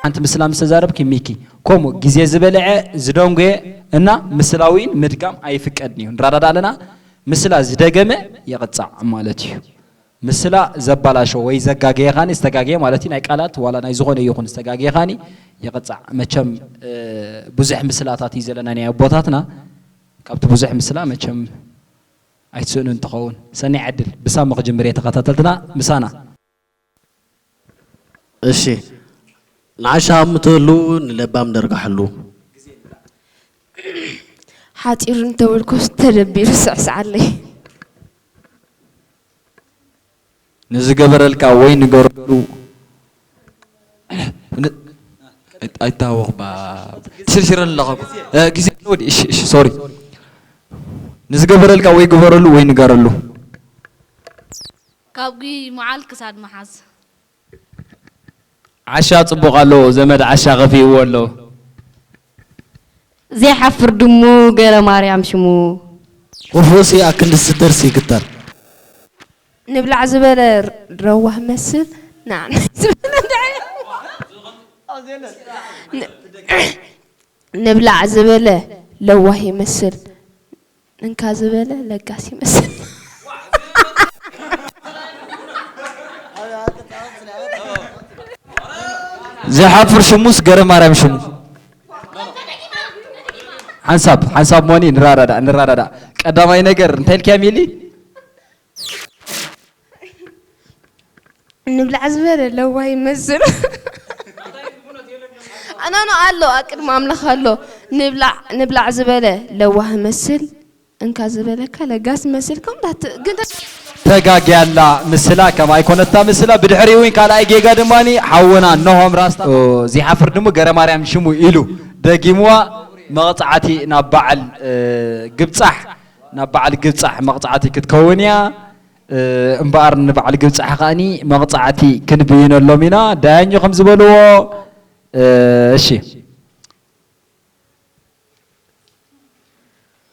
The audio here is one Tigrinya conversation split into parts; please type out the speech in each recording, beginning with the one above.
ሓንቲ ምስላ ምስ ተዛረብኪ ሚኪ፣ ከምኡ ግዜ ዝበልዐ፣ ዝደንጎየ እና ምስላዊን ምድጋም ኣይፍቀድን እዩ። ንረዳዳእ ኣለና? ምስላ ዝደገመ ይቕጻዕ ማለት እዩ። ምስላ ዘባላሸ ወይ ዘጋገየ ኻኒ፣ ዝተጋገየ ማለት እዩ፣ ናይ ቃላት ዋላ ናይ ዝኾነ ይኹን ዝተጋገየ ኻኒ ይቕጻዕ። መቸም፣ እ፣ ብዙሕ ምስላታት እዩ ዘለና ናይ ኣቦታትና። ካብቲ ብዙሕ ምስላ መቸም ኣይትስእኑን ትኸውን። ሰናይ ዕድል። ብሳሚ ክጅምር እየ ተኸታተልትና ምሳና። እሺ፣ ንዓሻ ኣብ ምትህሉ ንለባም ደርጋሕሉ። ሓጺሩ እንተበልኩስ ተደቢሩ ስዕስዓለይ። ንዝገበረልካ ወይ ንገረሉ ን-፣ ኣይታወኽ ባ፣ ትሽርሽረን ኣለኻ እኮ። እ፣ ግዜ ኣለዎ ድዩ? እሺ፣ እሺ፣ ሶሪ። ንዝገበረልካ ወይ ግበረሉ ወይ ንገረሉ። ካብ ጉይ መዓል ክሳድ መሓዝ። ዓሻ ጽቡቕ ኣሎ፣ ዘመድ ዓሻ ከፊእዎ ኣሎ። ዘይሓፍር ድሙ ገረ ማርያም ሽሙ። ክፉእሲ ኣክንዲ ስደርሲ ይግተር። ንብላዕ ዝበለ ለዋህ መስል፣ ንዓና ዝበለ እንታይ? ን-፣ ንብላዕ ዝበለ ለዋህ ይመስል፣ እንካ ዝበለ ለጋስ ይመስል። ዝሓፍር ሽሙስ ገረ ማርያም ሽሙ። ሓንሳብ፣ ሓንሳብ ሞኒ፣ ንራዳዳ፣ ንራዳዳ። ቀዳማይ ነገር እንታይ ኢልክያ ሚሊ? ንብላዕ ዝበለ ለዋህ ይመስል። ኣናኖ ኣሎ፣ ኣቅድሚ ኣምላኽ ኣሎ። ንብላዕ፣ ንብላዕ ዝበለ ለዋህ ይመስል፣ እንካ ዝበለካ ለጋስ ይመስል። ከም ዳት-፣ ግን ተ-፣ ተጋግያ ኣላ ምስላ፣ ከም ኣይኮነታ ምስላ። ብድሕሪኡ እውን ካልኣይ ጌጋ ድማኒ ሓውና ኖሆም ራስታ፣ ኦ፣ ዚሓፍር ድሙ ገረ ማርያም ሽሙ ኢሉ ደጊምዋ። መቕጻዕቲ ናብ በዓል፣ እ፣ ግብጻሕ፣ ናብ በዓል ግብጻሕ መቕጻዕቲ ክትከውን እያ። እ፣ እምበኣር ንበዓል ግብጻሕ ከኣኒ መቕጻዕቲ ክንብይነሎም ኢና። ዳያኞ ከም ዝበልዎ፣ እ፣ እሺ።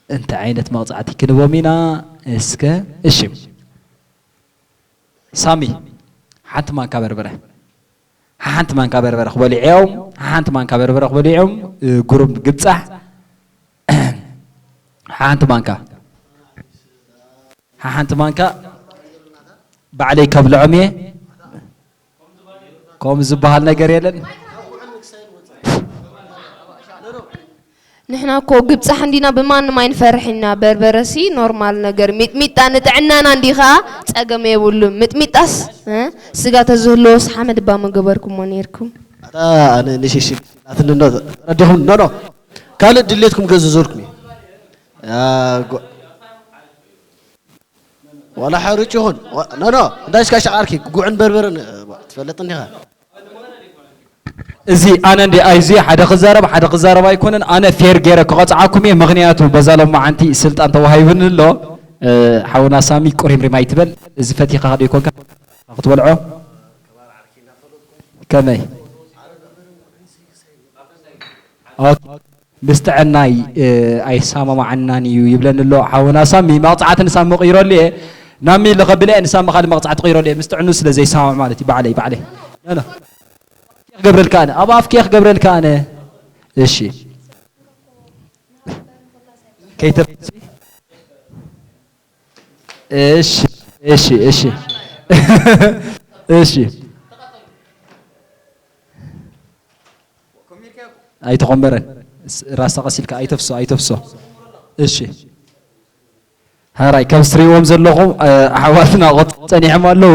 እንታይ ዓይነት መቕጻዕቲ ክንቦም ኢና? እስከ፣ እሺ። ሳሚ፣ ሓንቲ ማንካ በርበረ። ሓንቲ ማንካ በርበረ ክበልዑ እዮም። ሓንቲ ማንካ በርበረ ክበልዑ እዮም። እ፣ ግሩም ግብጻሕ። ሓንቲ ማንካ። ሓንቲ ማንካ ባዕለይ ከብልዖም እየ። ከምኡ ዝበሃል ነገር የለን። ንሕና እኮ ግብጻሕ እንዲና፣ ብማንም ኣይንፈርሕን ኢና። በርበረሲ ኖርማል ነገር፣ ሚጥሚጣ ንጥዕናና እንዲ ኸኣ ጸገም የብሉን። ሚጥሚጣስ፣ እ፣ ስጋ ተዝህልዎስ ሓመድ እባ ምገበርኩሞ ኔርኩም። ኣታ ኣነ ንሽሽ ኣትንዶ ረዲኹም፣ ኖ፣ ኖ። ካልእ ድሌትኩም ገዝዙልኩም እዩ። ያ፣ ጎ-፣ ዋላ ሕሩጭ ይኹን፣ ዋ-፣ ኖ፣ ኖ፣ እንዳሽካ ሸዓርኪ፣ ጉዕን በርበረን፣ እ፣ ትፈልጥ እንዲኻ? እዚ ኣነ እንዲ ኣይዚ ሓደ ክዛረብ፣ ሓደ ክዛረብ ኣይኮነን። ኣነ ፌር ገይረ ክቐጽዓኩም እየ። ምኽንያቱ በዛ ሎማዓንቲ ስልጣን ተዋሂቡኒ ኣሎ። እ፣ ሓውና ሳሚ ቁሪምሪም ኣይትበል። እዚ ፈቲኻ ዶ ይኮንካ ክትበልዖ? ከመይ? ኦኬ። ምስ ጥዕናይ፣ እ፣ ኣይሰማማዓናን እዩ ይብለኒ ኣሎ ሓውና ሳሚ። መቕጻዕቲ ንሳሚ ቀይረሉ እየ። ናሚ ልኸብለ እየ፣ ንሳሚ ካልእ መቕጻዕቲ ቀይረሉ እየ። ምስ ጥዕኑ ስለ ዘይሰማማዕ ማለት እዩ። ባዕለይ፣ ባዕለይ። ኖ፣ ኖ። ኬክ ገብረልካ ኣነ። ኣብ ኣፍ ኬክ ገብረልካ ኣነ። እሺ። ከይተፈሲ። እሺ፣ እሺ፣ እሺ። እሺ። ኣይተኾምበረን። ስ-፣ ራስታ ቀስ ኢልካ ኣይተፍሶ፣ ኣይተፍሶ። እሺ። ሃራይ፣ ከም ስትሪዎም ዘለኹም፣ እ፣ ኣሕዋትና ቆጥ-፣ ጸኒሖም ኣለዉ።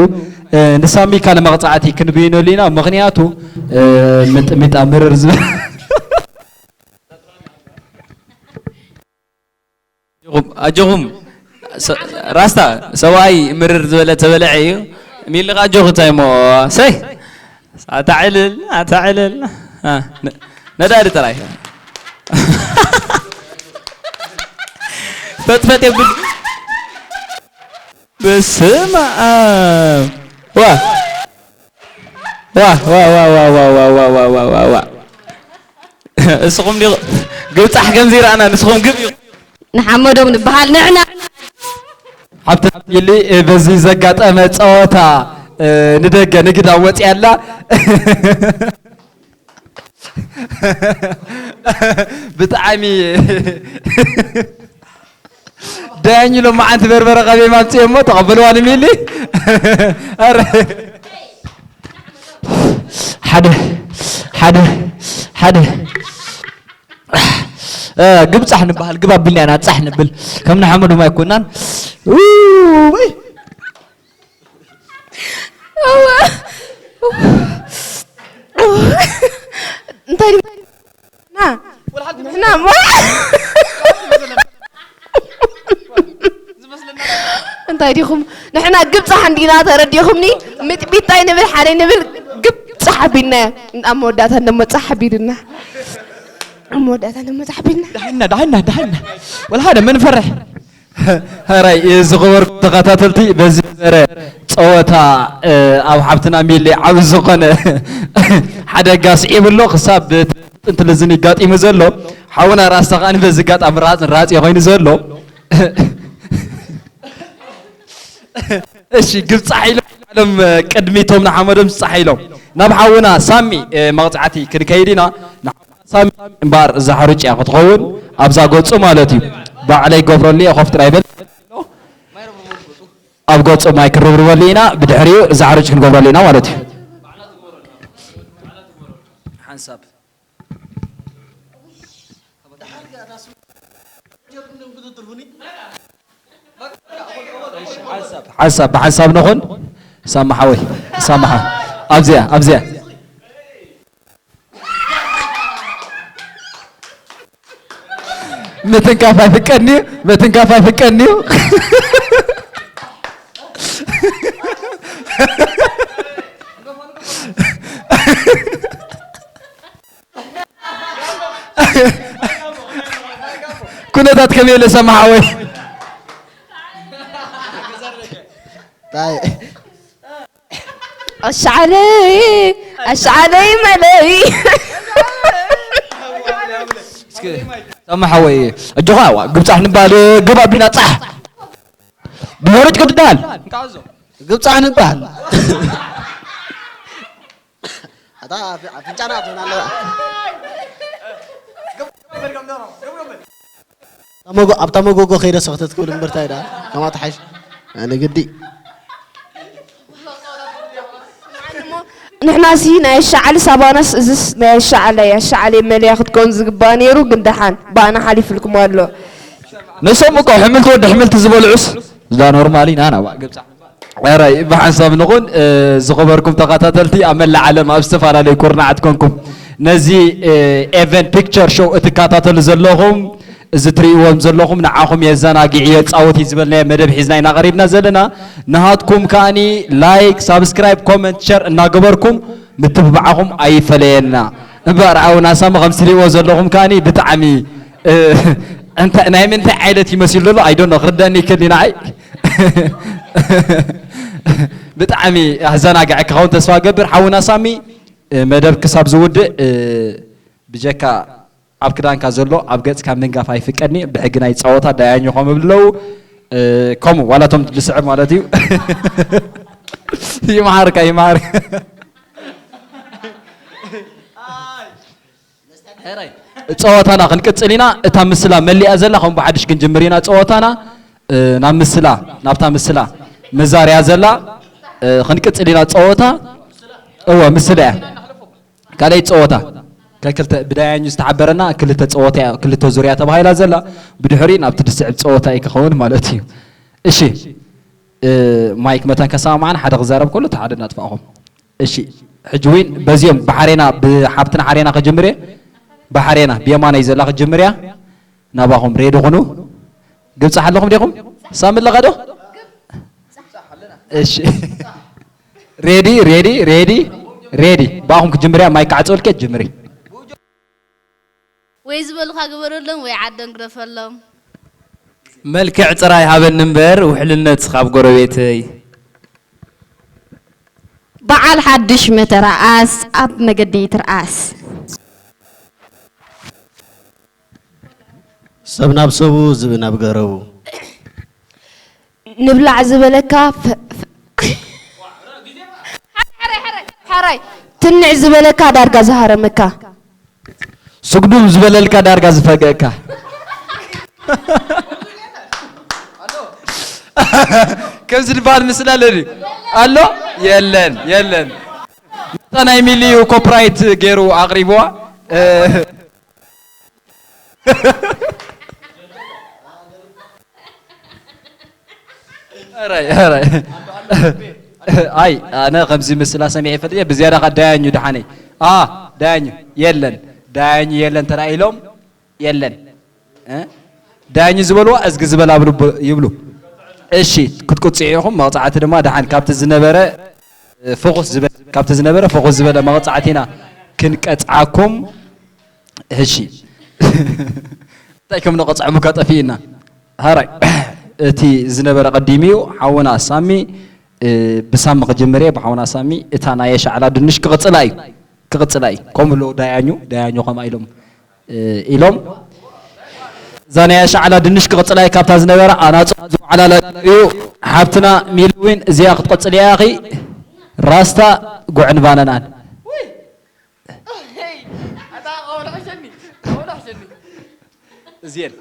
እ፣ ንሳሚ ካልእ መቕጻዕቲ ክንብይነሉ ኢና። ምኽንያቱ፣ እ፣ ምጥሚጣ ምርር ዝብል ኣጆኹም፣ ኣጆኹም። ሰ-፣ ራስታ ሰብኣይ ምርር ዝበለ ተበለዐ እዩ። ሚሊ ኸዓ ኣጆኹ እንታይ እሞ፣ ሰይ። ኣታ ዕልል፣ ኣታ ዕልል። አ፣ ነ-፣ ነዳዲ ጥራይ። ፈጥፈጥ የብል። በስመ ኣብ። ዋ። ዋ፣ ዋ፣ ዋ። እስኹም ዲኹ-፣ ግብጻሕ ከምዚ ረኣና፣ ንስኹም ግብ ኢኹም። ንሓመዶም ንበሃል ንሕና። ሓብቲ ሚሊ፣ እ፣ በዚ ዘጋጠመ ጸወታ፣ እ፣ ንደገ ንግዳ ወጽያ ኣላ። ብጣዕሚ ዳያኝ ሎማዓንቲ በርበረ ቀቢኦም ኣምፅኦም እሞ ተቐበልዋ ንሚሊ። ኧረ ሓደ ሓደ ሓደ እ፣ ግብፃሕ ንበሃል ግብ ኣቢልና ኢና ፃሕ ንብል። ከም ንሓመዱ ማይ ኮናን። ውይ። እንታይ ና ንሕና እንታይ ዲኹም? ንሕና ግብፃሕ እንዲና፣ ተረዲኹምኒ? ምጥቢጣይ ንብል ሓደ ንብል ግብፃሕ ኣቢልና። ኣብ መወዳእታ ደሞ ፃሕ ኣቢልና። ኣብ መወዳእታ ደሞ ፃሕ ኣቢልና። ዳሕና ዳሕና ዳሕና ወላ ሓደ መንፈርሕ። ሕራይ ዝኸበርኩም ተኸታተልቲ፣ በዚ ዝበረ ፀወታ፣ እ፣ ኣብ ሓብትና ሚሊ ዓብ ዝኾነ ሓደጋ ስዒቡ ኣሎ። ክሳብ ጥንትሊ ዝን ይጋጢሙ ዘሎ ሓውና ራስታ ከኣ በዚ ኣጋጣሚ ራጽ ራጽ ኮይኑ ዘሎ። እሺ፣ ግብጻሕ ኢሎም ዓለም ቅድሚቶም ንሓመዶም ዝጻሕ ኢሎም ናብ ሓውና ሳሚ፣ እ፣ መቕጻዕቲ ክንከይድ ኢና። ንሓውና ሳሚ እምበኣር እዛ ሕሩጭ እያ ክትኸውን ኣብዛ ገጹ ማለት እዩ። ባዕለይ ገብረሉ እየ፣ ኮፍ ጥራይ በል። ኣብ ገጹ ማይ ክንርብርበሉ ኢና፣ ብድሕሪኡ እዛ ሕሩጭ ክንገብረሉ ኢና ማለት እዩ። ሓንሳብ ሓንሳብ ብሓንሳብ ንኹን። ሳማ ሓወይ፣ ሳማ ሓ-፣ ኣብዚኣ፣ ኣብዚኣ። ምትንካፍ ኣይፍቀድን እዩ፣ ምትንካፍ ኣይፍቀድን እዩ። ኩነታት ከመይ ኢለ ሰማሓወይ? ታይ? ኣሻዓለይ፣ ኣሻዓለይ መለይ። እስኪ ሰማሓወይ፣ እጆኻ ዋ፣ ግብጻሕ ንባል ግብ ኣቢና ጻሕ። ብወረጭ ክትዳል። ግብጻሕ ንባል። ኣታ ኣፍ-፣ ኣፍንጫና ትሆን ኣለዋ። ኣታ መጎ-፣ ኣብታ መጎጎ ከይደ ሰኽተት ክብል እምበር ታይ ደኣ? ከማኡ ትሓይሽ። ኣነ ግዲ። ንሕናሲ ናይ ኣሻዓሊ ሳባናስ እዝስ ናይ ኣሻዓለ፣ ኣሻዓለ መለያ ክትከውን ዝግባእ ነይሩ፣ ግን ደሓን ብኣና ሓሊፍልኩም ኣሎ። ንሶም እኮ ሕምልቲ ወዲ ሕምልቲ ዝበልዑስ እዛ ኖርማሊ ናና ዋ ግብጻ። ኧረ ብሓንሳብ ንኹን፣ እ፣ ዝኸበርኩም ተኸታተልቲ ኣብ መላእ ዓለም ኣብ ዝተፈላለዩ ኩርናዓት ኮንኩም ነዚ፣ እ፣ ኤቨን ፒክቸር ሾው እትከታተሉ ዘለኹም፣ እዚ ትርእይዎም ዘለኹም ንዓኹም የዘናግዕ የጻውት እዩ ዝበልናዮ መደብ ሒዝና ኢና ቀሪብና ዘለና። ንሃትኩም ከኣኒ ላይክ፣ ሳብስክራይብ፣ ኮመንት፣ ሸር እናገበርኩም ምትብባዕኹም ኣይፈለየና። እምበኣር ሓውና ሳሚ ከምዚ ትርእይዎ ዘለኹም ከኣኒ ብጣዕሚ፣ እ፣ እንተ-፣ ናይ ምንታይ ዓይነት ይመስል ዘሎ? I don't know፣ ክርደኣኒ ይክእል እዩ ንዓይ። ብጣዕሚ ኣዘናጋዒ ክኸውን ተስፋ እገብር። ሓውና ሳሚ፣ እ፣ መደብ ክሳብ ዝውድእ፣ እ፣ ብጀካ ኣብ ክዳንካ ዘሎ ኣብ ገጽካ ምንጋፍ ኣይፍቀድን እዩ። ብሕጊ ናይ ጸወታ ዳያኞ ከም እብለዉ፣ እ፣ ከምኡ ዋላ እቶም ዝስዕብ ማለት እዩ። ይምሓርካ፣ ይምሓርካ። ጸወታና ክንቅጽል ኢና። እታ ምስላ መሊኣ ዘላ ከም ብሓድሽ ክንጅምር ኢና ጸወታና። እ፣ ናብ ምስላ፣ ናብታ ምስላ መዛርያ ዘላ፣ እ፣ ክንቅጽል ኢና ጸወታ። እወ፣ ምስላ እያ። ካልኣይ ጸወታ ከክልተ ብዳያኙ ዝተሓበረና ክልተ ጸወታ እያ፣ ክልተ ዙርያ ተባሂላ ዘላ። ብድሕሪ ናብቲ ድስዕብ ጸወታ እዩ ክኸውን ማለት እዩ። እሺ፣ እ፣ ማይክ መታን ከሰማምዓና ሓደ ክዛረብ ከሎ እቲ ሓደ እናጥፋእኹም። እሺ፣ ሕጂ ዊን በዚኦም ብሓሬና፣ ብሓብትና ሓሬና ክጅምር እየ። ብሓሬና ብየማናይ ዘላ ክጅምር እያ። ናባኹም ሬዲ ኩኑ። ግብጻሕ ኣለኹም ዲኹም? ሳሚ ኣለኻ ዶ? እሺ። ሬዲ፣ ሬዲ፣ ሬዲ፣ ሬዲ። ብኣኹም ክጅምር እያ። ማይክ ክዓጽወልኪ እየ፣ ጅምሪ። ወይ ዝበሉኻ ግበረሎም ወይ ዓዶም ግደፈሎም። መልክዕ ጥራይ ሃበኒ እምበር ውሕልነት ካብ ጎረቤተይ። በዓል ሓድሽ መተርኣስ ኣብ መገዲ ትርኣስ። ሰብ ናብ ሰቡ ዝብኢ ናብ ገረቡ። ንብላዕ ዝበለካ ፍ-፣ ፍ-፣ ሕራይ፣ ሕራይ፣ ሕራይ። ትንዕ ዝበለካ ዳርጋ ዝሃረመካ። ስጉዱም ዝበለልካ ዳርጋ ዝፈገእካ። ከምዚ ዝበሃል ምስላ ኣሎ ድዩ? ኣሎ? የለን፣ የለን። ነታ ናይ ሚሊ እዩ ኮፒራይት ገይሩ ኣቕሪብዋ። እ፣ ኣራይ፣ ኣራይ። ኣይ፣ ኣነ ከምዚ ምስላ ሰሚዐ ይፈልጥ እየ። ብዝያዳ ኸዓ ዳያኙ ደሓነይ። ኣ፣ ዳያኙ የለን። ዳያኙ የለን ተራኢሎም የለን። እ? ዳያኙ ዝበልዋ እዝጊ ዝበል ኣብሉ ብ-፣ ይብሉ። እሺ፣ ክትቁጽዑ ኢኹም። መቕጻዕቲ ድማ ደሓን ካብቲ ዝነበረ፣ እ፣ ፍኹስ ዝበለ፣ ካብቲ ዝነበረ ፍኹስ ዝበለ መቕጻዕቲ ኢና ክንቀጽዓኩም። እሺ። እንታይ ከም ንቐጽዖም እኳ ጠፊእና። ሃራይ። እቲ ዝነበረ ቀዲሙ እዩ። ሓውና ሳሚ፣ እ፣ ብሳሚ ክጅምር እየ፣ ብሓውና ሳሚ። እታ ናይ ኣሻዕላ ድንሽ ክቕጽላ እዩ። ክቕጽላ እዩ። ከምኡ ኣለዉ ዳያኙ፣ ዳያኙ ከምኣ ኢሎም፣ እ፣ ኢሎም። እዛ ናይ ኣሻዕላ ድንሽ ክቕጽላ እዩ። ካብታ ዝነበረ ኣናጹ ዝወዓላላ እዩ። ሓብትና ሚልዊን እዚኣ ክትቐጽል እያ፣ ኣኺ። ራስታ ጉዕን ባናናን። እዚኤን።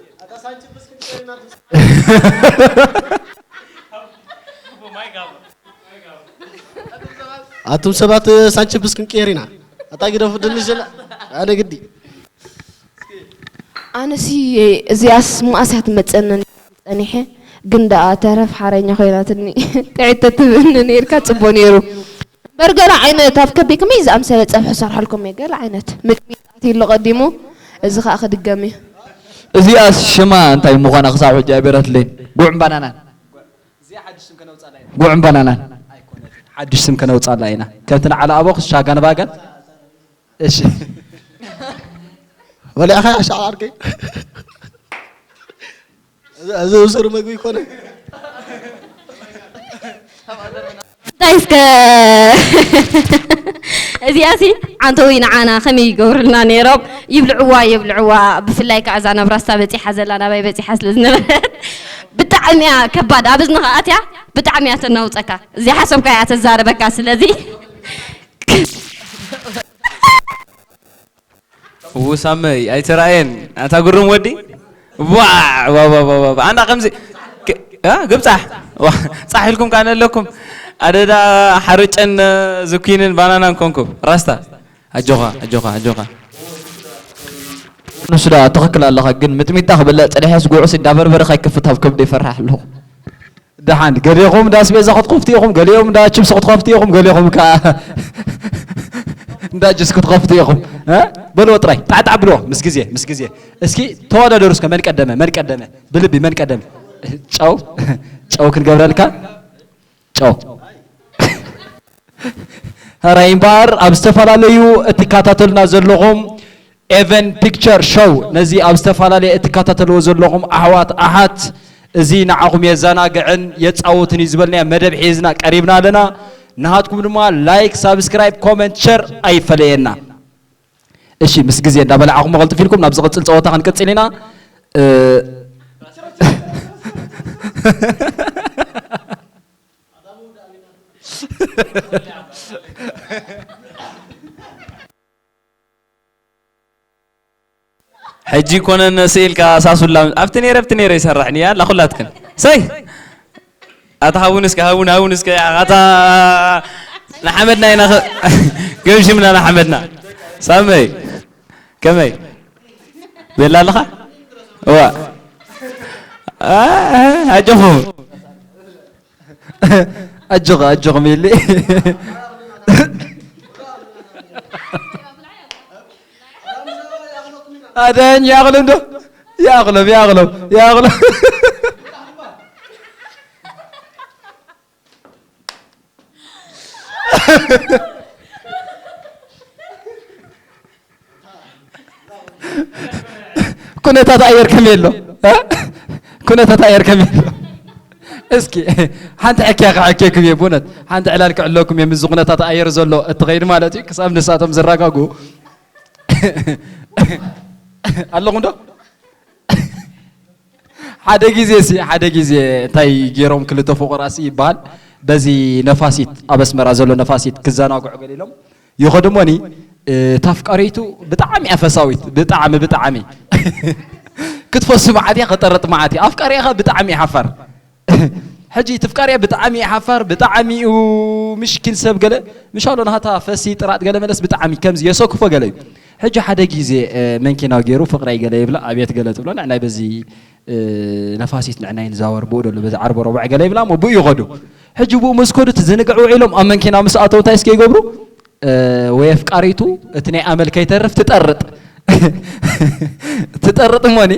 ኣቱም ሰባት ሳንቺፕስ ክንቀየር ኢና። ኣታ ግደፉ ድንሽ ጀላ። ኣነ ግዲ። ኣነሲ እዚኣስ መኣስ እያ ትመጸኒ ጸኒሐ፣ ግን ደኣ ተረፍ ሓረኛ ኮይናትኒ። ጥዕይ ተትብኒ ነይርካ ጽቡቕ ነይሩ። እምበር ገለ ዓይነት ኣብ ከብደይ ከመይ ዝኣምሰለ ጸብሒ ሰርሐልኩም እየ። ገለ ዓይነት ምጥሚጣት ኢሉ ቀዲሙ፣ እዚ ኸኣ ክድገም እዩ። እዚኣስ ሽማ እንታይ ምዃና ክሳብ ሕጂ ኣይበረትለይን። ጉዕን ባናናን። ጉዕን ባናናን። ኣይኮነትን። ሓድሽ ስም ከነውጻላ ኢና። ከምቲ ንዓላ ኣቦ ሻጋን ባጋን። እሺ። በሊዕኻ ኣሻዕ ዓርከይ። እዚ፣ እዚ ብሱር መግቢ ይኮነ። እንታይ እስከ እዚኣሲ ዓንተዊ ንዓና ከመይ ይገብሩልና ነይሮም? ይብልዕዋ፣ ይብልዕዋ። ብፍላይ ከዓ እዛ ናብ ራስታ በፂሓ ዘላ ናባይ በፂሓ ስለ ዝነበረት ብጣዕሚ እያ ከባድ። ኣብ እዝንኻ ኣትያ ብጣዕሚ እያ ተናውፀካ። እዚኣ ሓሰብካ እያ ተዛረበካ። ስለዚ ውሳመይ ኣይተራእየን። ኣታ ግሩም ወዲ። ዋ፣ ዋ፣ ዋ፣ ዋ፣ ዋ። ኣንዳ ከምዚ ክ-፣ እ፣ ግብጻሕ። ዋ፣ ጻሕ ኢልኩም ካነ ኣለኩም። ኣደዳ ሓርጨን ዝኩንን ባናናን ኮንኩ። ራስታ። ኣጆኻ፣ ኣጆኻ፣ ኣጆኻ። ንሱ ደኣ ትኽክል ኣለኻ፣ ግን ምጥሚጣ ክበልዕ ጸኒሐስ ጉዕሲ እንዳበርበረ ከይክፍት ኣብ ከብደይ ይፈርሕ ኣለኹ። ደሓን፣ ገሊኹም እንዳ ኣስቤዛ ክትኸፍቱ ኢኹም፣ ገሊኦም እንዳ ችፕስ ክትኸፍቱ ኢኹም፣ ገሊኹም ከኣ እንዳ ጁስ ክትኸፍቱ ኢኹም። እ? በልዎ ጥራይ፣ ጣዕጣዕ ብልዎ፣ ምስ ግዜ፣ ምስ ግዜ። እስኪ ተወዳደሩ እስከ፣ መን ቀደመ፣ መን ቀደመ? ብልቢ፣ መን ቀደመ? ጨው፣ ጨው ክንገብረልካ? ጨው። ሕራይ እምበኣር፣ ኣብ ዝተፈላለዩ እትከታተሉና ዘለኹም ኤቨን ፒክቸር ሾው፣ ነዚ ኣብ ዝተፈላለየ እትከታተልዎ ዘለኹም ኣሕዋት ኣሓት፣ እዚ ንዓኹም የዘናግዕን የጻውትን እዩ ዝበልናዮ መደብ ሒዝና ቀሪብና ኣለና። ንሃትኩም ድማ ላይክ፣ ሳብስክራይብ፣ ኮመንት፣ ሸር ኣይፈለየና። እሺ፣ ምስ ግዜ እንዳበላዕኹም መቐልጥፍ ኢልኩም ናብ ዝቕጽል ጸወታ ክንቅጽል ኢና። እ፣ ሕጂ ኮነን ስኢልካ ሳሱላ ኣብቲ ነይረ ኣብቲ ነይረ ይሰርሕኒ ኣላ ኩላትክን። ሰይ! ኣታ ሃቡን እስከ፣ ሃቡን፣ ሃቡን እስከ፣ ኣታ ንሓመድና ኢና ኸ-፣ ገምሽምና ንሓመድና። ሳመይ፣ ከመይ? ቤላ ኣለኻ? እዋ። ኣ-፣ ኣጆኹም። ኣጆኻ፣ ኣጆኹም ኢሊ። ኣደን ይኣኽሎም ዶ? ይኣኽሎም፣ ይኣኽሎም፣ ይኣኽሎም። ኩነታት ኣየር ከመይ ኣሎ? እ? ኩነታት ኣየር ከመይ ኣሎ? እስኪ ሓንቲ ሕክያ ክሕክየኩም እየ፣ ብእውነት ሓንቲ ዕላል ክዕለኩም እየ። ምስዚ ኩነታት ኣየር ዘሎ እትኸይድ ማለት እዩ፣ ክሳብ ንሳቶም ዝረጋግኡ። ኣለኹም ዶ? ሓደ ግዜ ሲ፣ ሓደ ግዜ እንታይ ገይሮም ክልተ ፍቑራት ሲ ይበሃል፣ በዚ ነፋሲት፣ ኣብ ኣስመራ ዘሎ ነፋሲት ክዘናግዑ ገሊሎም ይኸዱ እሞኒ፣ እታ ኣፍቃሪቱ ብጣዕሚ እያ ፈሳዊት፣ ብጣዕሚ፣ ብጣዕሚ። ክትፈሱ መዓት እያ፣ ክጠርጥ መዓት እያ። ኣፍቃሪኻ ብጣዕሚ እዩ ሓፋር። ሕጂ ትፍቃሪያ ብጣዕሚ እዩ ሓፋር፣ ብጣዕሚ እዩ ምሽኪን ሰብ ገለ። ምሻሎ ናሃታ ፈሲ ጥራጥ ገለ መለስ ብጣዕሚ ከምዚ የሰክፎ ገለ እዩ። ሕጂ ሓደ ግዜ፣ እ፣ መንኪና ገይሩ ፍቅረይ ገለ ይብላ፣ ኣብየት ገለ ትብሎ፣ ንዕናይ በዚ፣ እ፣ ነፋሲት ንዕናይ ንዛወር ብኡ ደሎ፣ በዚ ዓርቢ ረቡዕ ገለ ይብላ፣ እሞ ብኡ ይኸዱ። ሕጂ ብኡ ምስ ከዱ ትዝንግዕ ውዒሎም ኣብ መንኪና ምስ ኣተው እንታይ እስከ ይገብሩ? እ፣ ወይ ኣፍቃሪቱ እቲ ናይ ኣመል ከይተርፍ ትጠርጥ። ትጠርጥ እሞኒ፣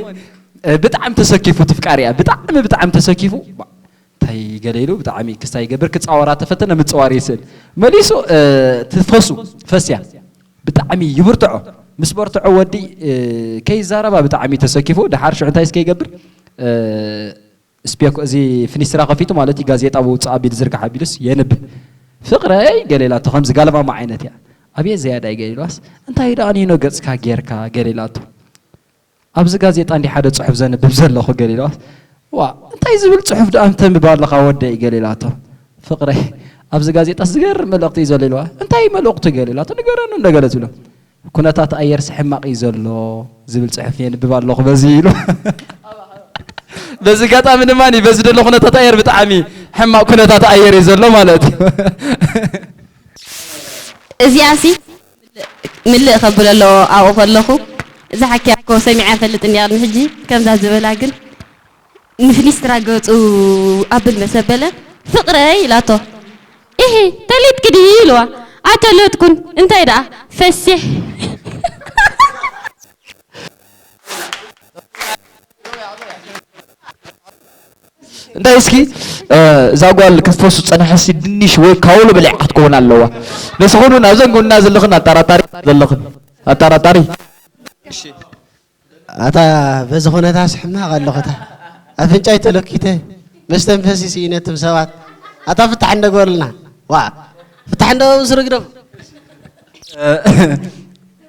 እ፣ ብጣዕሚ ተሰኪፉ ትፍቃሪያ፣ ብጣዕሚ፣ ብጣዕሚ ተሰኪፉ። ባ-፣ እንታይ ገለ ኢሉ ብጣዕሚ ክስታይ ይገብር፣ ክጻወራ ተፈተነ፣ ምጽዋር ይስእል። መሊሱ፣ እ፣ ትፈሱ፣ ፈስያ። ብጣዕሚ ይብርትዖ። ምስ በርትዖ ወዲ፣ እ፣ ከይዛረባ ብጣዕሚ ተሰኪፉ። ደሓር ሽዑ እንታይ እስከ ይገብር? እ፣ ስፔኮ፣ እዚ ፍኒስትራ ከፊቱ ማለት እዩ፣ ጋዜጣ ብውፅእ ኣቢሉ ዝርጋሕ ኣቢሉስ የንብብ። "ፍቕረይ" ገለ ኢላቶ፣ ከምዚ ጋልማማ ዓይነት እያ። "ኣቤት ዘያዳይ" ገለ ኢልዋስ፣ "እንታይ ደኣ ኒኖ ገፅካ ጌርካ?" ገለ ኢላቶ። "ኣብዚ ጋዜጣ እንዲ ሓደ ፅሑፍ ዘንብብ ዘለኹ" ገለ ኢልዋስ፣ "ዋ፣ እንታይ ዝብል ፅሑፍ ደኣ ተንብብ ኣለኻ ወደይ?" ገለ ኢላቶ። "ፍቕረይ፣ ኣብዚ ጋዜጣ ዝገርም መልእኽቲ እዩ ዘሎ" ኢልዋ። "እንታይ መልእኽቱ?" ገለ ኢላቶ። "ንገረኒ" እንደገለ ዝብሎ። "ኩነታት ኣየርስ ሕማቕ እዩ ዘሎ ዝብል ጽሑፍ የንብብ ኣለኹ በዚ" ኢሉ። በዚ ኣጋጣሚ ድማ በዚ ዘሎ ኩነታት ኣየር ብጣዕሚ ሕማቕ ኩነታት ኣየር እዩ ዘሎ ማለት እዩ። እዚኣሲ ምልእ ከብሎ ኣለዎ ኣብኡ ከለኹ። እዛ ሓኪያ እኮ ሰሚዐ ፈልጥ እንዲ ቅድሚ ሕጂ ከምዛ ዝበላ ግን ንፍኒስትራ ገጹ ኣብል መሰበለ ፍቕረይ ኢላቶ። ኢሂ ተሊጥኪ ድዩ ኢልዋ። ኣይተለጥኩን እንታይ ደኣ ፈሲሕ። እንታይ እስኪ እዛ ጓል ክትፈሱ ጸናሕሲ ድንሽ ወይ ካውሎ በሊዓ ክትከውን ኣለዋ። ንስኹን እውን ኣብዘን ጎንና ዘለኽን ኣጠራጣሪ ዘለኽን ኣጠራጣሪ ኣታ በዚ ኩነታስ ሕማቕ ኣለኹ እታ ኣፍንጫይ ተለኪተ መስተንፈሲ ስኢነ እትም ሰባት ኣታ ፍታሕ እንደግበርልና ዋ ፍታሕ እንደበብስ ርግደፍ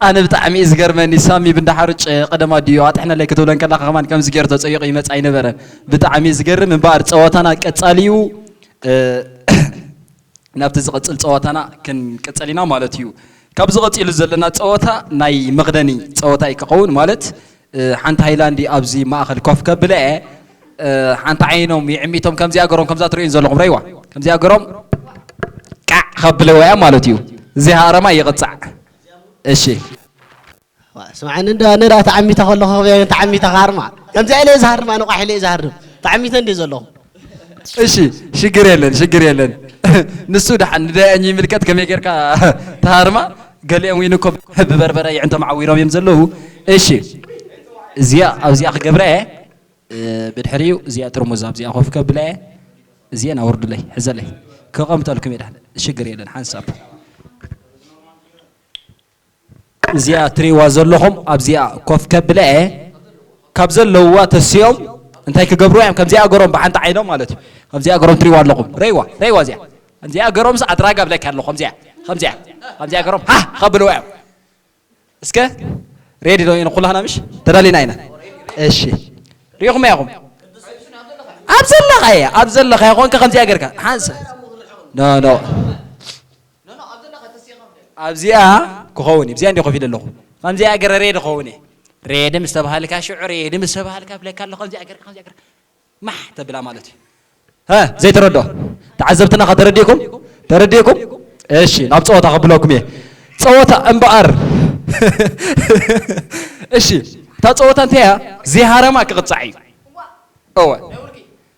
ኣነ ብጣዕሚ እዩ ዝገርመኒ ሳሚ ብንዳሓርጭ ቀደም ኣዲኡ ኣጥሕነለይ ክትብለን ከላካ ከማን ከምዚ ገይሩ ተፀይቑ ይመፅ ኣይነበረን ብጣዕሚ እዩ ዝገርም እምበኣር ፀወታና ቀፃሊ እዩ ናብቲ ዝቐጽል ጸዋታና ክንቅጽል ኢና ማለት እዩ። ካብዚ ቀጺሉ ዘለና ጸወታ ናይ መኽደኒ ጸወታ እዩ ክኸውን ማለት ሓንቲ ሃይላንዲ ኣብዚ ማእኸል ኮፍ ከብለ እየ ሓንቲ ዓይኖም ይዕሚቶም ከምዚኣ ገሮም ከምዛ ትርእዩን ዘለኹም ረይዋ ከምዚኣ ገሮም ቃዕ ከብለዋ እያ ማለት እዩ። እዚ ሃረማ ይቕጻዕ። እሺ ስምዓኒ እንዶ ኣነ ደኣ ተዓሚተ ከለኹ ክበየን ተዓሚተ ክሃርማ ከምዚኣ ኢለ እየ ዝሃርም ኣነ ቋሕ ኢለ እየ ዝሃርም ተዓሚተ እንደ ዘለኹ እሺ ሽግር የለን ሽግር የለን ንሱ ደሓን ንዳያኝ ይምልከት ከመይ ጌርካ ተሃርማ ገሊኦም ውን እኮ ብበርበረ ይዕንቶም ዓዊሮም እዮም ዘለዉ እሺ እዚኣ ኣብዚኣ ክገብራ እየ ብድሕሪኡ እዚኣ ጥርሙዝ ኣብዚኣ ኮፍ ከብላ እየ እዚአን ኣውርዱለይ ሕዘለይ ከቐምጠልኩም እየ ደሓን ሽግር የለን ሓንሳብ እዚኣ ትሪእዋ ዘለኹም ኣብዚኣ ኮፍ ከብለ እየ ካብ ዘለውዋ ተሲኦም እንታይ ክገብሩ እዮም ከምዚኣ ገሮም ብሓንቲ ዓይኖም ማለት እዩ ከምዚኣ ገሮም ትሪእዋ ኣለኹም ረይዋ ረይዋ እዚኣ ከምዚኣ ገሮም ኣድራጋ ብለካ ኣለኹ ከምዚኣ ከምዚኣ ከምዚኣ ገሮም ሃ ከብልዋ እዮም እስከ ሬዲ ዶ ኢና ኩላህና ምሽ ተዳሊና ኢና እሺ ሪኹም ያኹም ኣብ ዘለኻ እያ ኣብ ዘለኻ ይኾንካ ከምዚኣ ገርካ ሓንሳ ኖ ኖ ኣብዚኣ ክኸውን እዩ ኣብዚኣ እንዲ ኮፍ ኢለ ኣለኹ ከምዚኣ ገረ ሬዲ ክኸውን እየ ሬዲ ምስ ተባሃልካ ሽዑ ሬዲ ምስ ተባሃልካ ብለካ ኣሎ ከምዚኣ ገርካ ከምዚኣ ገርካ ማሕ ተብላ ማለት እዩ ሀ ዘይተረዶ ተዓዘብትና ከተረዲእኩም ተረዲእኩም እሺ ናብ ፀወታ ከብለኩም እየ ፀወታ እምበኣር እሺ እታ ፀወታ እንታይ እያ ዚሃረማ ክቕፃዕ እዩ እወ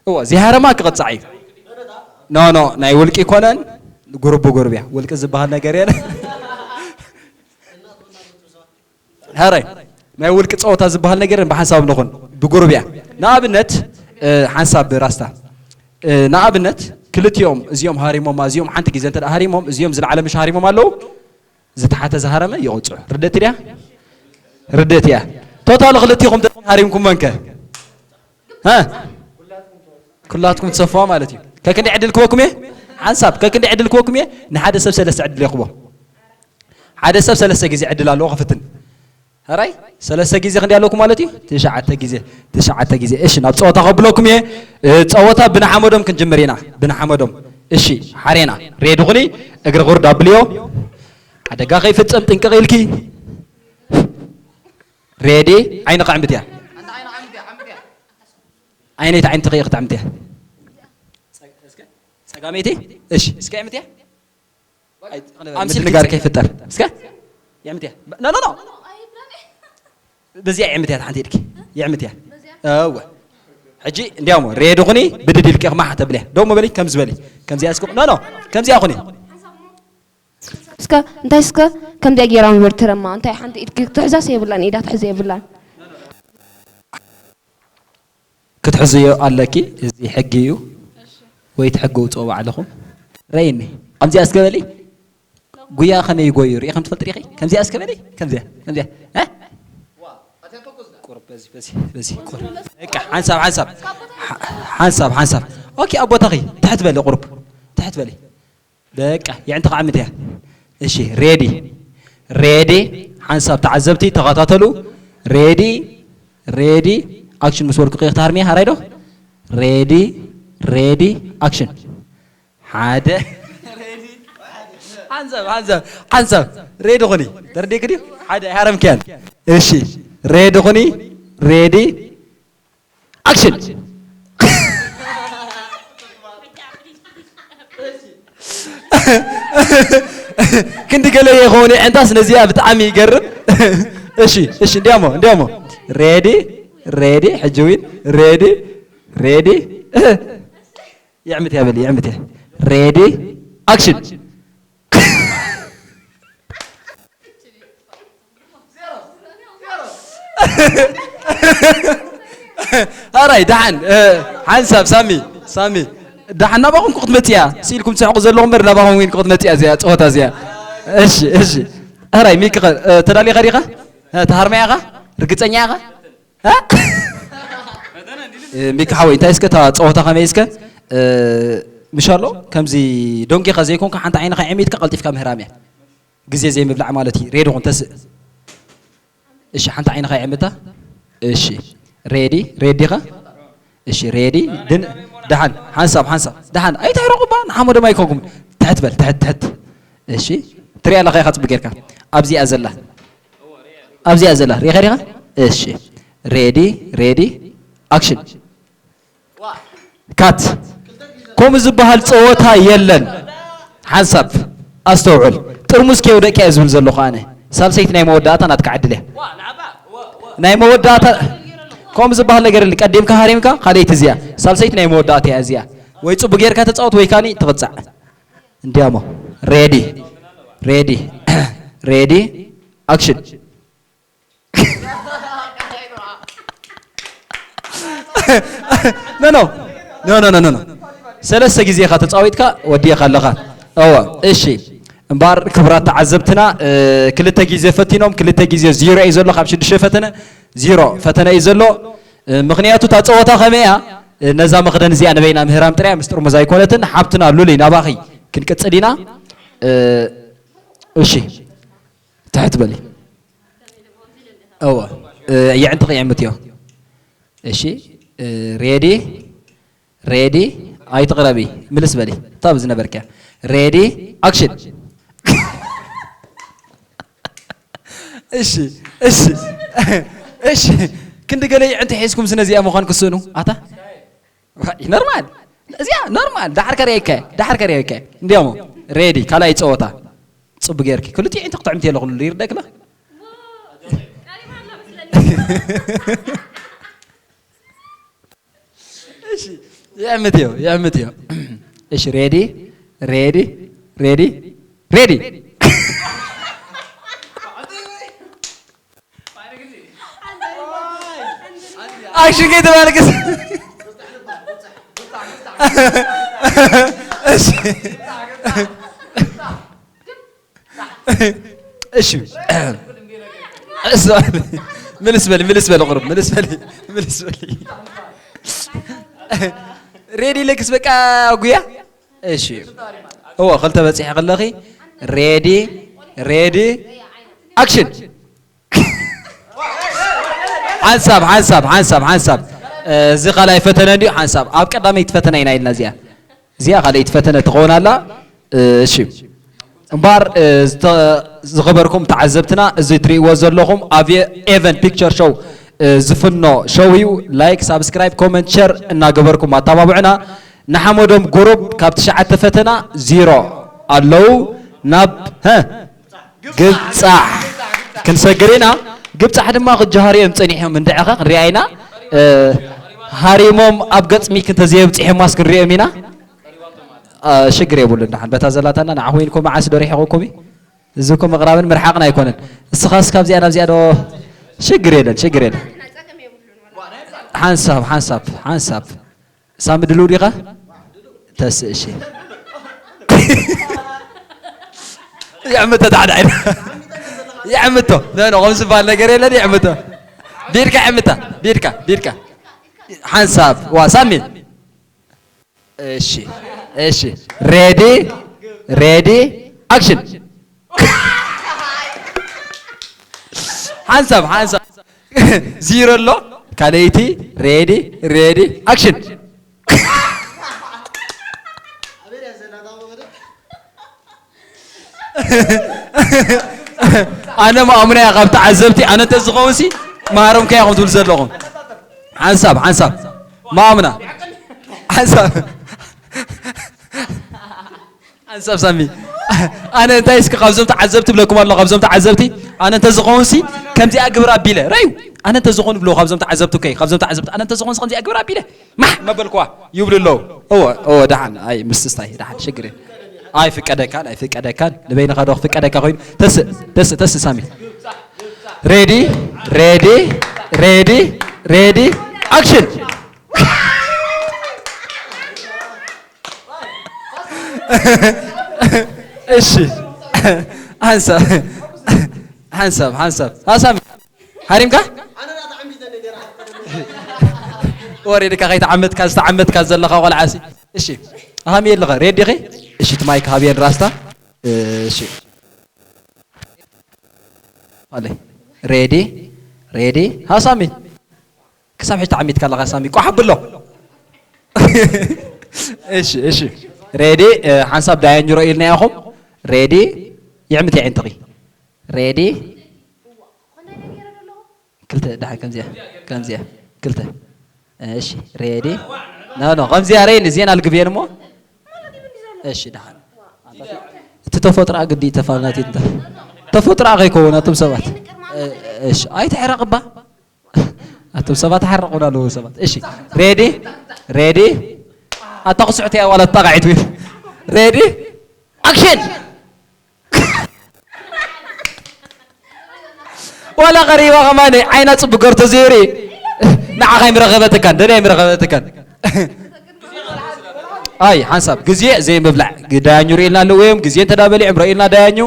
እወ ዚሃረማ ክቕፃዕ እዩ ኖ ኖ ናይ ውልቂ ኮነን ጉርብ ጉርብ እያ ውልቂ ዝበሃል ነገር የለ ሀረይ ናይ ውልቂ ፀወታ ዝበሃል ነገር ብሓንሳብ ንኹን ብጉሩብ እያ ንኣብነት ሓንሳብ ራስታ ንኣብነት ክልቲኦም እዚኦም ሃሪሞማ እዚኦም ሓንቲ ግዜ እንተ ሃሪሞም እዚኦም ዝለዓለ ምሽ ሃሪሞም ኣለዉ ዝተሓተ ዝሃረመ ይቕፅዑ ርደት ድያ ርደት እያ ቶታል ክልቲኹም ሃሪምኩም መንከ ኩላትኩም ትሰፍዋ ማለት እዩ ከክንዲ ዕድል ክበኩም እየ ሓንሳብ ከክንዲ ዕድል ክበኩም እየ ንሓደ ሰብ ሰለስተ ዕድል የኽቦ ሓደ ሰብ ሰለስተ ግዜ ዕድል ኣለዎ ክፍትን ሕራይ ሰለስተ ግዜ ክንዲ ኣለኩም ማለት እዩ ትሽዓተ ግዜ ትሽዓተ ግዜ እሺ ናብ ፀወታ ከብለኩም እየ ፀወታ ብንሓመዶም ክንጅምር ኢና ብንሓመዶም እሺ ሓሬና ሬዲ ኩኒ እግሪ ቁር ዳብልዮ ሓደጋ ከይፍጸም ጥንቅቕ ኢልኪ። ሬዲ? ዓይንኻ ዕምትያ። ኣየነይቲ ዓይኒ ተኸኢ ክትዕምትያ? ጸጋመይቲ? እሺ፣ እስከ ዕምትያ። ኣይ፣ ኣምሲል ምድንጋር ከይፍጠር። እስከ የዕምትያ። ኖ፣ ኖ፣ ኖ። በዚኣ የዕምትያ ሓንቲ ኢድኪ። የዕምትያ። እወ። ሕጂ እንዲያውም ሬዲ ኩኒ፣ ብድድ ኢልኪ ኢኺ ማሕ ተብልያ። ደሞ በሊ፣ ከምዚ በሊ። ከምዚኣ እስኪ፣ ኖ፣ ኖ። ከምዚኣ ኩኒ። እስከ እንታይ እስከ ከምዚኣ ጌራ ምበር ትረማ። እንታይ ሓንቲ ኢድኪ ክትሕዛስ የብላን፣ ኢዳ ትሕዝ የብላን። ክትሕዝዮ ኣለኪ። እዚ ሕጊ እዩ። ወይ እቲ ሕጊ ውፅኦ ባዕልኹም። ረይኒ። ከምዚኣ እስከ በሊ። ጉያ ከመይ ይጎዩ ርኢኹም ትፈልጡ ዲኺ? ከምዚኣ እስከ በሊ። ከምዚኣ፣ ከምዚኣ። እ? ቁሩብ በዚ፣ በዚ፣ በዚ፣ ቁሩብ። በቃ፣ ሓንሳብ፣ ሓንሳብ። ሓ-፣ ሓንሳብ፣ ሓንሳብ። ኦኬ፣ ኣብ ቦታኺ። ትሕት በሊ፣ ቁሩብ። ትሕት በሊ። በቃ፣ የዕንቲ ከዓምት እያ። እሺ፣ ሬዲ። ሬዲ። ሓንሳብ ተዓዘብቲ ተኸታተሉ። ሬዲ፣ ሬዲ፣ ኣክሽን ምስ በልኩ ቂቕ ትሃርምያ፣ ሃራይ ዶ? ሬዲ፣ ሬዲ፣ ኣክሽን። ሓደ። ሓንሳብ፣ ሓንሳብ፣ ሓንሳብ። ሬዲ ኩኒ። ተረዲእኪ ድዩ? ሓደ፣ ኣይሃረምክያን። እሺ፣ ሬዲ ኩኒ። ሬዲ፣ ኣክሽን። ክንዲ ገለ ይኸውን፣ የዕንታስ ነዚኣ ብጣዕሚ ይገርም። እሺ፣ እሺ፣ እንዲያሞ፣ እንዲያሞ። ሬዲ፣ ሬዲ፣ ሕጂ ዊን፣ ሬዲ፣ ሬዲ። የዕምት እያ በል፣ የዕምት እያ። ሬዲ፣ ኣክሽን። ኣራይ፣ ደሓን፣ እ፣ ሓንሳብ፣ ሳሚ፣ ሳሚ። ደሓን ናባኹም እኮ ክትመጽእ እያ። ስኢልኩም ትስሕቁ ዘለኹም እምበር ናባኹም ዊን እኮ ክትመጽእ እያ እዚኣ፣ ጸወታ እዚኣ። እሺ፣ እሺ። ኣራይ፣ ሚኪ ኸ፣ እ፣ ተዳሊኻ ዲኻ? እ፣ ተሃርማያ ኢኻ? ርግጸኛ ኢኻ? እ? እ፣ ሚኪ ሓወይ፣ እንታይ እስከ እታ ጸወታ ከመይ እስከ? እ፣ ምሻሎ፣ ከምዚ ዶንጌኻ ዘይኮንካ ሓንቲ ዓይንኻ ዕሚትካ ቀልጢፍካ ምህራም እያ። ግዜ ዘይምብላዕ ማለት እዩ። ሬዲ ኩን ተስእ። እሺ፣ ሓንቲ ዓይንኻ ይዕምታ። እሺ፣ ሬዲ፣ ሬዲ ዲኻ? እሺ፣ ሬዲ። ድን-፣ ደሓን፣ ሓንሳብ፣ ሓንሳብ። ደሓን፣ ኣይትሕረቑ እባ፣ ንሓመዶም ኣይኮንኩም። ትሕት በል፣ ትሕት፣ ትሕት። እሺ፣ ትሪኣ ኣለኻ ኢኻ ጽቡቅ ጌርካ። ኣብዚኣ ዘላ። ኣብዚኣ ዘላ። ሪኢኻ ዲኻ? እሺ፣ ሬዲ፣ ሬዲ፣ ኣክሽን። ካት። ከምኡ ዝበሃል ጸወታ የለን። ሓንሳብ ኣስተውዕል። ጥርሙዝ ከየውደቅካ እየ ዝብል ዘለኹ ኣነ። ሳልሰይቲ ናይ መወዳእታ ናትካ ዕድል እያ። ናይ መወዳእታ ከምኡ ዝበሃል ነገር የለን። ቀዲምካ ሃሪምካ፣ ካልኣይቲ እዚኣ። ሳልሰይቲ ናይ መወዳእታ እያ እዚኣ። ወይ ጽቡቅ ጌርካ ተጻወት ወይ ካኒ ትቕጻዕ። እንዲያሞ። ሬዲ። ሬዲ። ሬዲ። ኣክሽን። ኖ፣ ኖ። ኖ፣ ኖ፣ ኖ፣ ኖ፣ ኖ። ሰለስተ ግዜ ኢኻ ተጻዊትካ፣ ወዲእኻ ኣለኻ። እወ፣ እሺ። እምበኣር ክቡራት ተዓዘብትና፣ እ፣ ክልተ ግዜ ፈቲኖም፣ ክልተ ግዜ ዜሮ እዩ ዘሎ፣ ካብ ሽዱሽተ ፈተነ፣ ዜሮ ፈተነ እዩ ዘሎ። እ፣ ምኽንያቱ እታ ጸወታ ከመይ እያ? እ፣ ነዛ መኽደን እዚኣ ንበይና ምህራም ጥራይ ምስ ጥርሙዝ ኣይኮነትን። ሓብትና ሉሊ፣ ናባኺ ክንቅጽል ኢና። እ፣ እሺ፣ ትሕት በሊ። እወ፣ እ፣ የዕንቲ ቂዕምት እዮ። እሺ፣ እ፣ ሬዲ፣ ሬዲ፣ ኣይትቕረቢ፣ ምልስ በሊ። እታ ብዝነበርክያ። ሬዲ፣ ኣክሽን። እሺ፣ እሺ፣ እሺ። ክንዲ ገለ የዕንቲ ሒዝኩም ስነ እዚኣ ምዃን ክስእኑ። ኣታ? ዋይ፣ ኖርማል። እዚኣ ኖርማል። ዳሕር ከርእየካ፣ ዳሕር ከርእየካ። እንዲያሞ፣ ሬዲ፣ ካልኣይ ጸወታ። ጽቡቅ ጌርኪ። ክልቲኡ ኣዒንቲ ክትዕምቲ ኣለኹ፣ ይርደክላ። እሺ፣ ይዕምት እዮ፣ ይዕምት እዮ። እሺ፣ ሬዲ፣ ሬዲ፣ ሬዲ፣ ሬዲ። ኣክሽን ከይተባልክስ። እሺ። እሺ። እሱ ምልስ በል፣ ምልስ በል፣ ቁሩብ ምልስ በል፣ ምልስ በል። ሬዲ ለክስ በቃ ጉያ። እሺ። እዎ፣ ክልተ በጺሐ ከለኺ። ሬዲ፣ ሬዲ፣ ኣክሽን። ሓንሳብ፣ ሓንሳብ፣ ሓንሳብ፣ ሓንሳብ። እ፣ እዚ ካልኣይ ፈተነ እንድዩ፣ ሓንሳብ። ኣብ ቀዳመይቲ ፈተነ ኢና ኢልና እዚኣ። እዚኣ ካልኣይቲ ፈተነ ትኸውን ኣላ። እ፣ እሺ። እምበኣር ዝኸበርኩም ተዓዘብትና፣ እዚ ትርእይዎ ዘለኹም ኣብ ኤቨን ፒክቸር ሾው ዝፍኖ ሾው እዩ። ላይክ፣ ሳብስክራይብ፣ ኮመንት፣ ሸር እናገበርኩም ኣተባብዑና። ንሓመዶም ጉሩብ ካብ ትሽዓተ ፈተና ዜሮ ኣለዉ ናብ ግብጻሕ ክንሰግር ኢና። ግብጻሕ ድማ ክጀሃሩ እዮም ጸኒሖም፣ እንድዕኸ ክንሪኣ ኢና። ሃሪሞም ኣብ ገጽ ሚክ እንተዘየብጺሖማስ ክንሪኦም ኢና። ሽግር የብሉን። ደሓን በታ ዘላታና ንዓ ኮይንኩም መዓስ ዶ ርሒቑኩም እዩ? እዚ እኮ ምቕራብን ምርሓቕን ኣይኮነን። እስኻስ ካብዚኣ ናብዚኣ ዶ? ሽግር የለን፣ ሽግር የለን። ሓንሳብ ሓንሳብ ሓንሳብ። ሳሚ ድልው ዲኻ? ተስእ እሺ። ይዕምቶ ታዕዳ ዓይና። ይዕምቶ። ኖ ኖ፣ ከምዚ ዝበሃል ነገር የለን። ይዕምቶ። ቢድካ ይዕምታ። ቢድካ ቢድካ። ሓንሳብ ዋ ሳሚ። እሺ እሺ። ሬዲ ሬዲ ኣክሽን። ሓንሳብ ሓንሳብ። ዚሮ ኣሎ። ካልኣይቲ። ሬዲ ሬዲ ኣክሽን። ኣነ ማእሙናያ ካብ ተዓዘብቲ ኣነ እንተዝኸውን ሲ መሃሮም ከያ ከም ትብል ዘለኹም። ሓንሳብ ሓንሳብ ማእሙና ሓንሳብ ሓንሳብ ሳሚ። ኣነ እንታይ እስኪ ካብዞም ተዓዘብቲ ብለኩም ኣሎ፣ ካብዞም ተዓዘብቲ ኣነ እንተዝኸውን ሲ ከምዚኣ ግብር ኣቢለ ረዩ። ኣነ እንተዝኾን ብሎ ካብዞም ተዓዘብቲ፣ ከይ ካብዞም ተዓዘብቲ ኣነ እንተዝኾን ሲ ከምዚኣ ግብር ኣቢለ ማሕ መበልኩዋ ይብሉ ኣለዉ። እወ እወ፣ ደሓን ኣይ ምስስታይ ደሓን ሽግር የለን። ኣይፍቀደካን ኣይፍቀደካን፣ ንበይንኻ ዶ ክፍቀደካ ኮይኑ። ተስእ ተስእ ተስእ ሳሚ። ሬዲ ሬዲ ሬዲ ሬዲ ኣክሽን። እሺ ሓንሳብ ሓንሳብ ሓንሳብ ሓሳብ ሓሪምካ ወሪድካ ከይተዓመትካ ዝተዓመትካ ዘለኻ ቆልዓሲ። እሺ ኣሃም የለኸ ሬዲ ኸ? እሺ ትማይ ክሃብየን ራስታ። እሺ ኣለ ሬዲ ሬዲ ሃሳሚ ክሳብ ሕጂ ተዓሚትካ ኣለኻ ሳሚ ቋሕ ኣብሎ። እሺ እሺ ሬዲ ሓንሳብ ዳያኝ ሮ ኢልና ኢኹም። ሬዲ ይዕምት የዒንትኺ። ሬዲ ክልተ ደሓን ከምዚኣ ከምዚኣ ክልተ። እሺ ሬዲ ኖ ኖ ከምዚኣ ረይኒ ዜና ልግብየን እሞ። እሺ ደሓን እቲ ተፈጥሮ ግዲ ተፋናት እንተ ተፈጥሮ ከይከውን ኣቱም ሰባት። እሺ ኣይትሕረቕባ። ኣቱም ሰባት ሓርቑና ኣለዉ ሰባት። እሺ ሬዲ ሬዲ ኣታ ክስዕቲ እያ ዋላ ተጣቃዒት ዊት ሬዲ ኣክሽን። ዋላ ቀሪባ ከማን ዓይና ጽቡቅ ገርቶ ዘይሪ ንዓኻ ይምረኸበትካን ደዳ ይምረኸበትካን። ኣይ ሓንሳብ ግዜ ዘይምብላዕ ዳያኙ ርኢልና ኣለዎ እዮም ግዜ እንተዳበሊዖም ረኢልና ዳያኙ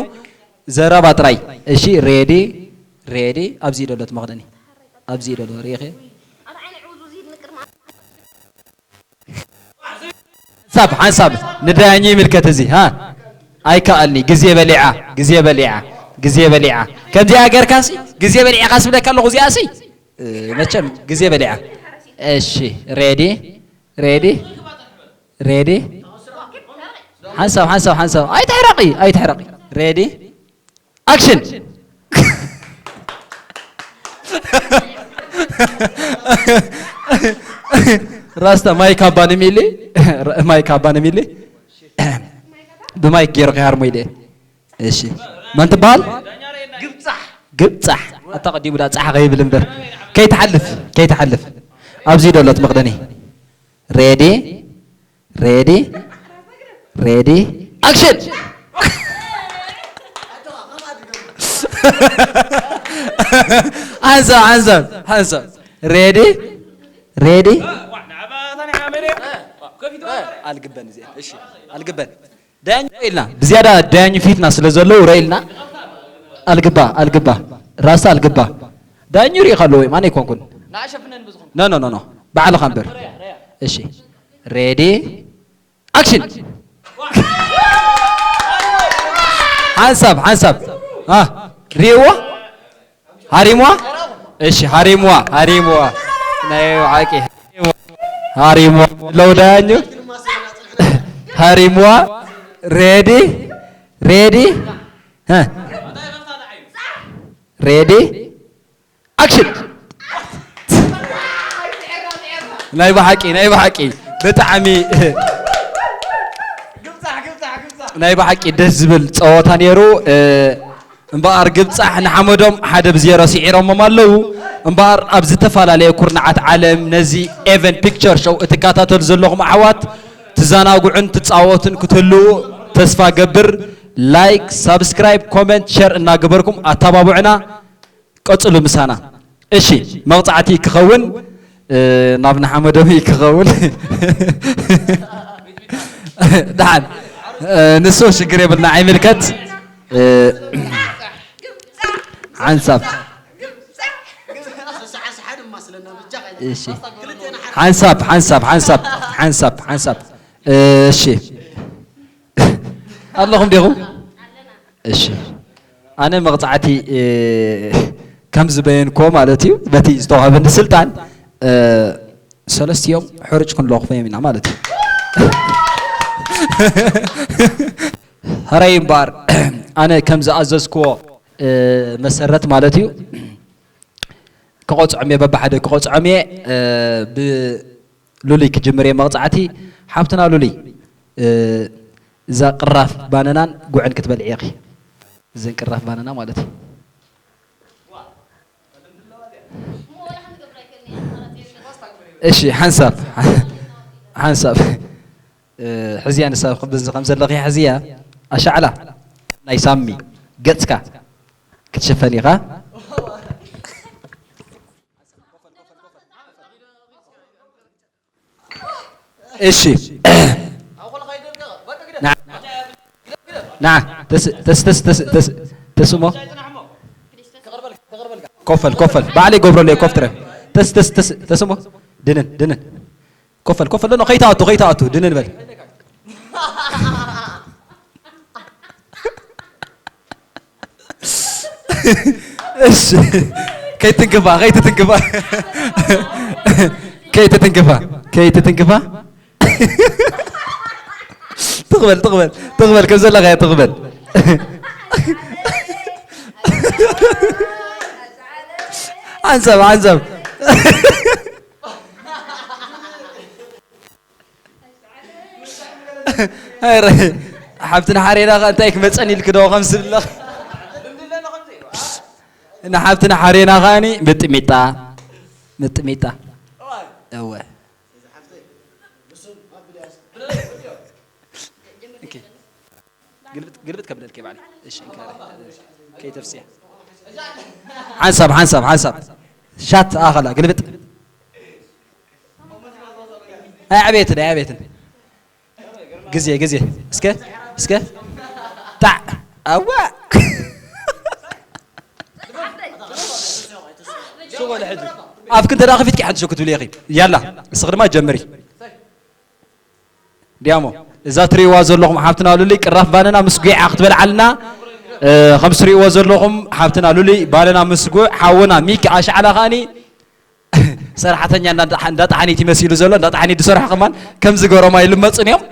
ዘረባ ጥራይ። እሺ ሬዲ ሬዲ ኣብዚ ደሎ ትመኽደኒ ኣብዚ ደሎ ርኢኸ ሓንሳብ ሓንሳብ ንዳያኝ ይምልከት እዚ ሃ ኣይከኣልኒ ግዜ በሊዓ ግዜ በሊዓ ግዜ በሊዓ ከምዚኣ ገርካሲ ግዜ በሊዕካ ስብለካ ኣለኹ እዚኣሲ መቸም ግዜ በሊዓ። እሺ ሬዲ ሬዲ ሬዲ ሓንሳብ ሓንሳብ ሓንሳብ ኣይትሕረቂ ኣይትሕረቂ ሬዲ ኣክሽን። ራስታ ማይክ ኣባ ንሚሊ ማይክ ኣባ ንሚሊ ብማይክ ገይሩ ከይሃርሞ ኢለ። እሺ መን ትበሃል? ግብጻሕ ኣታ ቀዲሙ ዳ ጻሕ ከይብል እምበር ከይትሓልፍ ከይትሓልፍ ኣብዚ ደሎት መቕደኒ ሬዲ ሬዲ ሬዲ ኣክሽን። ሓንሳብ ሓንሳብ ሓንሳብ ሬዲ ሬዲ ኣልግበን እዚአ እሺ ኣልግበን ዳያኝ ኢልና ብዝያዳ ዳያኝ ፊትና ስለ ዘለዉ ረኢልና ኣልግባ ኣልግባ ራሳ ኣልግባ ዳያኝ ሪኢኻ ኣለዎ ማን ኣይኮንኩን ኖ ኖ ኖ ኖ ባዕልኻ እምበር እሺ ሬዲ ኣክሽን ሓንሳብ ሓንሳብ ሪእዎ ሃሪምዋ እሺ ሃሪምዋ ሃሪምዋ ናይ ሓቂ ሃሪምዋ ለው ዳያኙ ሃሪምዋ ሬዲ ሬዲ? እ? ሬዲ? ኣክሽን! ናይ ብሓቂ፣ ናይ ብሓቂ ብጣዕሚ ናይ ብሓቂ ደስ ዝብል ጸወታ ነይሩ። እ፣ እምበኣር ግብጻሕ ንሓመዶም ሓደ ብ ዜሮ ስዒሮሞም ኣለዉ። እምበኣር ኣብ ዝተፈላለየ ኩርናዓት ዓለም ነዚ ኤቨን ፒክቸር ሾው እትከታተሉ ዘለኹም ኣሕዋት ትዘናግዑን ትጻወቱን ክትህልዉ ተስፋ ገብር። ላይክ፣ ሳብስክራይብ፣ ኮመንት፣ ሸር እናገበርኩም ኣተባብዑና። ቀጽሉ ምሳና። እሺ፣ መቕጻዕቲ ክኸውን፣ እ፣ ናብ ንሓመዶም ክኸውን። ደሓን፣ እ፣ ንሱ ሽግር የብልና፣ ኣይምልከት። እ፣ ሓንሳብ። እሺ። ሓንሳብ፣ ሓንሳብ፣ ሓንሳብ፣ ሓንሳብ፣ ሓንሳብ። እሺ። ኣለኹም ዲኹም? እሺ። ኣነ መቕጻዕቲ፣ እ፣ ከም ዝበየንኮ ማለት እዩ፣ በቲ ዝተዋህበኒ ስልጣን፣ እ፣ ሰለስቲኦም ሕርጭ ክንለኽፎ እዮም ኢና ማለት እዩ። ሕራይ እምበኣር፣ ኣነ ከም ዝኣዘዝክዎ፣ እ፣ መሰረት ማለት እዩ፣ ክቐጽዖም እየ፣ በብሓደ ክቐጽዖም እየ። እ፣ ብሉሊ ክጅምር እየ መቕጻዕቲ። ሓብትና ሉሊ፣ እ፣ እዛ ቅራፍ ባነናን ጉዕን ክትበልዒ ኢኺ። እዘን ቅራፍ ባነና ማለት እዩ። እሺ፣ ሓንሳብ፣ ሓንሳብ። እ፣ ሕዝያ ንሳ፣ በዚ ከም ዘለኺ ሕዝያ፣ ኣሻዕላ ናይ ሳሚ ገጽካ ክትሽፈን ኢኻ። እሺ። ና፣ ና፣ ተስ-፣ ተስ-፣ ተስ-፣ ተስ-፣ ተስ-፣ ተስሞ። ኮፈል፣ ኮፈል። ባዕለይ ገብረሉ እየ፣ ኮፍ ትረ። ተስ-፣ ተስ-፣ ተስ-፣ ተስሞ። ድንን፣ ድንን። ኮፈል፣ ኮፈል። ኖ፣ ከይትኣቱ፣ ከይትኣቱ። ድንን በል። እሺ። ከይትንክፋ፣ ከይትትንክፋ። ከይትትንክፋ፣ ከይትትንክፋ። ትቕበል፣ ትቕበል፣ ትቕበል፣ ከም ዘለኻዮ ትቕበል። ሓንሳብ፣ ሓንሳብ። ኣረ፣ ሓብትና ሓሬና ኸ እንታይ ክመጸን ኢልክ ዶ ከም ዝብለኽ? ንሓብትና ሓሬና ኸኣኒ ምጥሚጣ፣ ምጥሚጣ። እወ። ኦኬ። ግልብጥ፣ ግልብጥ ከብለልኪ ባዕለይ። እሺ፣ እንካ፣ ከይተፍስያ። ሓንሳብ፣ ሓንሳብ፣ ሓንሳብ። ሻት ኣኸላ፣ ግልብጥ። ኣይ ዕቤትን፣ ኣይ ዕቤትን። ግዜ፣ ግዜ። እስከ፣ እስከ። ታዕ። ኣዋ። ሱቕ በለ ሕጂ። ኣፍኪ እንተ ደኣ ከፊትኪ ሓንቲ ሸኩት ብሊ ኢኺ። ያላ፣ እስኺ ድማ ጀምሪ። ዲያሞ፣ እዛ ትርእይዋ ዘለኹም ሓብትና ሉሊ ቅራፍ ባነና ምስ ጒዓ ክትበልዓልና፣ እ፣ ከም ትርእይዎ ዘለኹም ሓብትና ሉሊ ባነና ምስ ጉዕ፣ ሓውና ሚኪ ኣሽዓላ ከኣኒ ሰራሕተኛ እንዳ፣ እንዳ ጠሓኒት ይመሲሉ ዘሎ፣ እንዳ ጠሓኒት ዝሰርሑ ከማን ከምዚ ገሮማ ይልመጹን እዮም።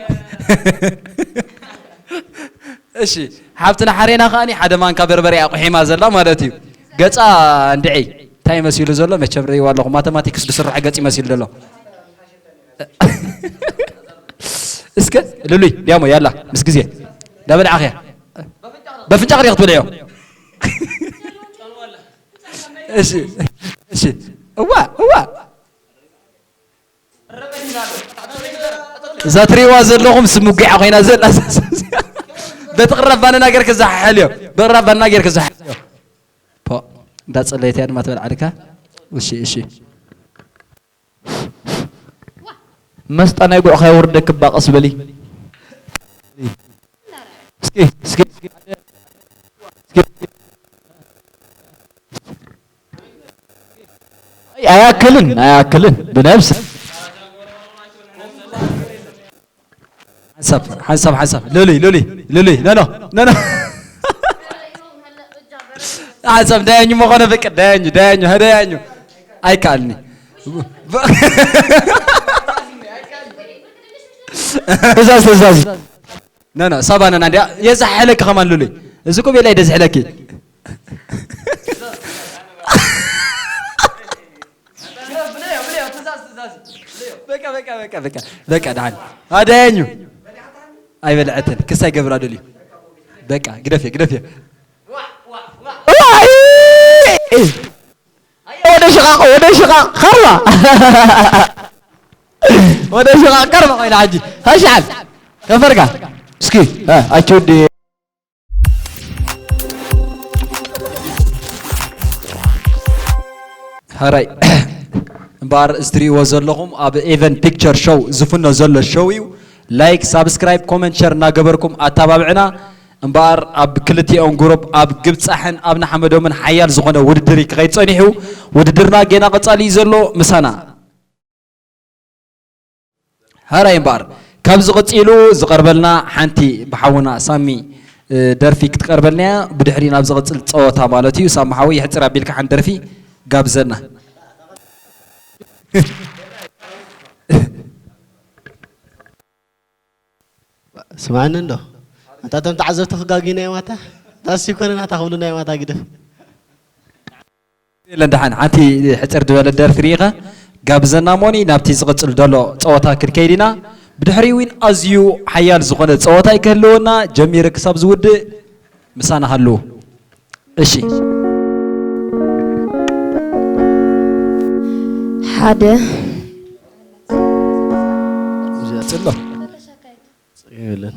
እሺ፣ ሓብትና ሓሬና ከኣኒ ሓደ ማንካ በርበረ እያ ቁሒማ ዘላ ማለት እዩ። ገጻ እንድዒ እንታይ መሲሉ ዘሎ? መቸም ርእይዋ ኣለኹም፣ ማተማቲክስ ዝስራሕ ገጽ ይመሲሉ ዘሎ። እስከ ሉሉይ ዲያሞ ያላ ምስ ግዜ እንዳበልዓኽያ በፍንጫ ክዲ ክትበልዕዮ። እሺ፣ እሺ። እዋ፣ እዋ። እዛ ትሪእዋ ዘለኹም ስምጒዓ ኮይና ዘላ በቲ ቅራፍ ባነና ጌርክ ዝሓሕል እዮ። ብቕራፍ ባነና ጌርክ ዝሓሕል እዮ። ፖ፣ እንዳጸለየት እያ ድማ ትበልዓልካ። እሺ፣ እሺ። መስጣ ናይ ጉዕኻ የውርደክ እባ ቀስ በሊ። እስኪ፣ እስኪ፣ እስኪ። ኣይ፣ ኣያክልን፣ ኣያክልን። ብነብስ። ሓንሳብ፣ ሓንሳብ፣ ሓንሳብ። ሉሊ፣ ሉሊ፣ ሉሊ። ኖ፣ ኖ፣ ኖ፣ ኖ። ሓንሳብ ዳያኝ መኾነ ፍቅር፣ ዳያኝ፣ ዳያኝ፣ ዳያኝ። ኣይከኣልኒ። ትእዛዝ፣ ትእዛዝ። ኖ ኖ ሳባና ናንዲያ የዛሕለኪ ከማን ሉሉይ። እዚ እኮ ቤላ ይደዝሕለኪ። በቃ በቃ በቃ በቃ በቃ ደሓን ኣዳያኙ ኣይበልዐትን ክሳይ ገብራ ደልዩ። በቃ ግደፍዮ ግደፍዮ። ወደ ሽቓቕ ወደ ሽቓቕ ኸርባ ወደ ሽቓቕ ቀርባ ኮይና ሕጂ። ኸሻል ከፈርጋ እስኪ ኣቹዲ። ሕራይ እምበኣር እዚ ትሪእዎ ዘለኹም ኣብ ኤቨን ፒክቸር ሾው ዝፍኖ ዘሎ ሾው እዩ። ላይክ ሳብስክራይብ ኮመንት ሸር እናገበርኩም ኣተባብዕና። እምበኣር ኣብ ክልቲኦም ጉሩብ ኣብ ግብፃሕን ኣብ ንሓመዶምን ሓያል ዝኾነ ውድድር እዩ ክኸይድ ፀኒሑ። ውድድርና ጌና ቀፃሊ እዩ ዘሎ ምሳና። ሕራይ እምበኣር ካብዚ ቐፂሉ ዝቐርበልና ሓንቲ ብሓውና ሳሚ ደርፊ ክትቀርበልና እያ። ብድሕሪ ናብ ዝቐፅል ፀወታ ማለት እዩ። ሳሚ ሓወይ የሕፅር ኣቢልካ ሓንቲ ደርፊ ጋብዘና። ስማዕኒ እንዶ ኣንታ እቶም ተዓዘብቲ ክጋግዩና እዮም ኣታ። ታሲ ይኮነ ናታ ክብሉና እዮም ኣታ ግደፍ። የለን ደሓን ሓንቲ ሕፅር ዝበለ ደርፊ ርኢኻ ጋብዘና እሞኒ ናብቲ ዝቕፅል ዘሎ ፀወታ ክንከይድ ኢና። ብድሕሪኡ እውን ኣዝዩ ሓያል ዝኾነ ፀወታ እዩ ክህልወና ጀሚሩ ክሳብ ዝውድእ ምሳና ሃልዉ። እሺ ሓደ ፅሎ የለን።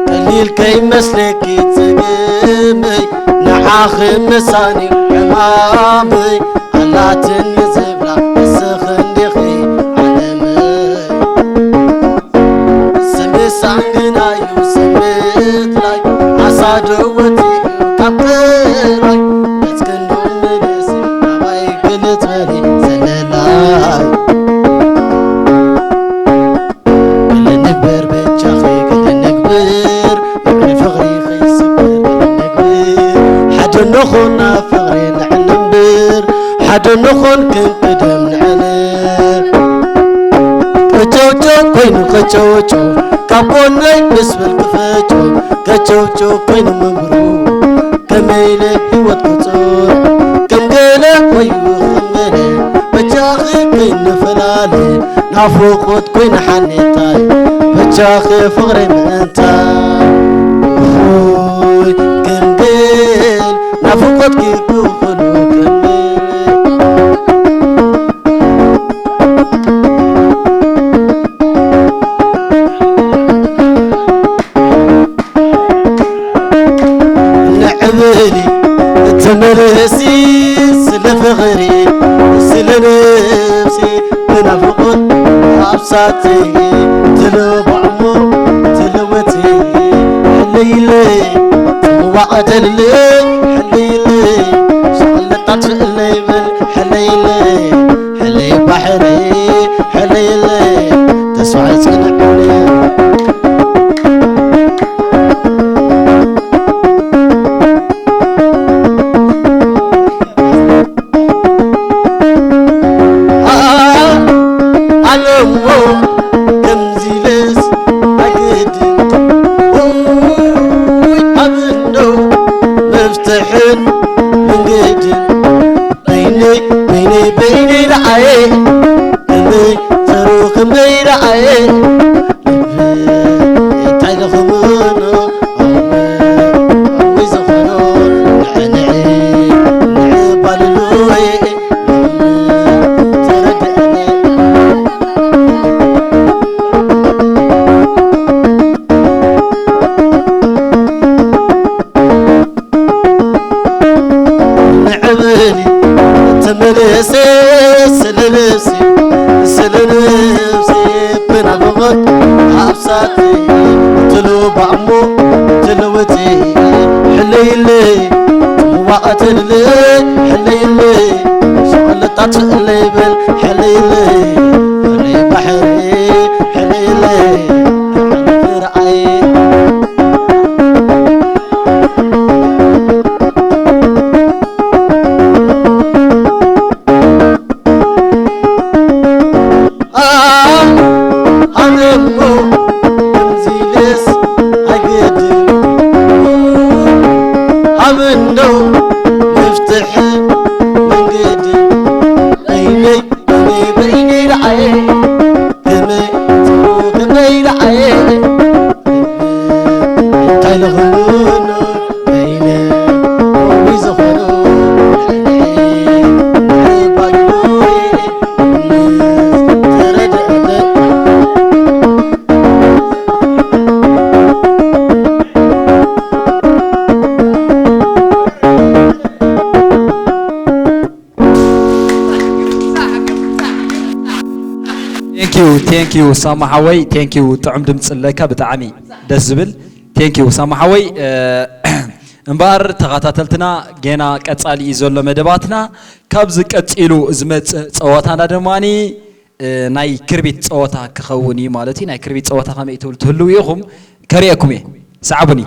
ቀሊል ከይመስለኪ ጽግመይ ንዓኺ ምሳኒ ሕማመይ ኣላትኒ ዝብላ ንስኺ እንዲኺ ዓለመይ ስምሳን ግናዩ ስምት ላይ ዓሳ ደወቲ ካብ ጥራይ በጽክንዶ ምልሲ ናባይ ግልጽ በሊ ዘለላይ ገለ ንግበር በጃኺ ገለ ንግበር ፍቕሪ ፍቕሪ ኸይስበር ገለ ንግበር ሓደ ንኹን ናብ ፍቕሪ ንዕንብር ሓደ ንኹን ክንቅደም ንዕንብር ቀጨውጨው ኮይኑ ቀጨውጨው ካብ ጎነይ ምስ በል ክፈጨው ቀጨውጨው ኮይኑ ምምሩ ከመይ ኢለ ህይወት ክጽር ከም ገለ ኮይኑ ከም ገለ በጃኺ ከይንፈላለ ናፍቖት ኮይኑ ሓኔታይ በጃኺ ፍቕረይ ምእንታይ ውይ ከም ገል ናፍቖት ክብኽሉ ከም ገለ ንዕብሊ ተመለሲ ስለ ፍቕሪ ስለ ነፍሲ ብናፍቖት ኣብሳቲ ትልባዕሞ ትልወቲ ሕለይለ ትዋቐደልለ ሕለይለ ሸቕለጣት ሽቕለይ በል ሕለይለ ሕለይ ባሕሪ ሕለይለ ተስፋ ኣይጸንዕን ኣለዎ ከምዚለስ ኣግድን ውይ ኣብነው መፍትሕን መንገድን በይነይ በይነይ በይነይ ደዓየ ከመይ ዘሩ ከመይ ደዓየ ልቢ እንታይ ለኽምኖ ኣወይ ዝኾኖ ንዕንዒ ንዕባልሎይ ተረድእኒ ንዕብኒ እተ መለሲ ትእለይ በል ሕልይለይ፣ ሕልይ ባሕሪ፣ ሕልይለይ፣ ሕልይ ርኣይ። ኣነሞ ከምዚ ኢለስ ኣይገድል፣ ሃበ እንደው መፍትሒ መንገዲ። በይነይ፣ በይነይ፣ በይነይ ደዓየ፣ ከመይ፣ ከመይ ደዓየ፣ እንታይ ለኽብሎ በይነ፣ ወይ ዝኾኖ፣ ባግሎይ፣ Thank you, thank you ሳማ ሓወይ፣ thank you። ጥዑም ድምፂ ኣለካ፣ ብጣዕሚ ደስ ዝብል። Thank you ሳማ ሓወይ። እምበኣር ተኸታተልትና፣ ገና ቀፃሊ እዩ ዘሎ መደባትና። ካብዚ ቀፂሉ ዝመፅእ ፀወታና ድማ ናይ ክርቢት ፀወታ ክኸውን እዩ ማለት እዩ። ናይ ክርቢት ፀወታ ከመይ ትብሉ ትህልው ኢኹም፣ ከርእየኩም እየ። ሰዓቡኒ።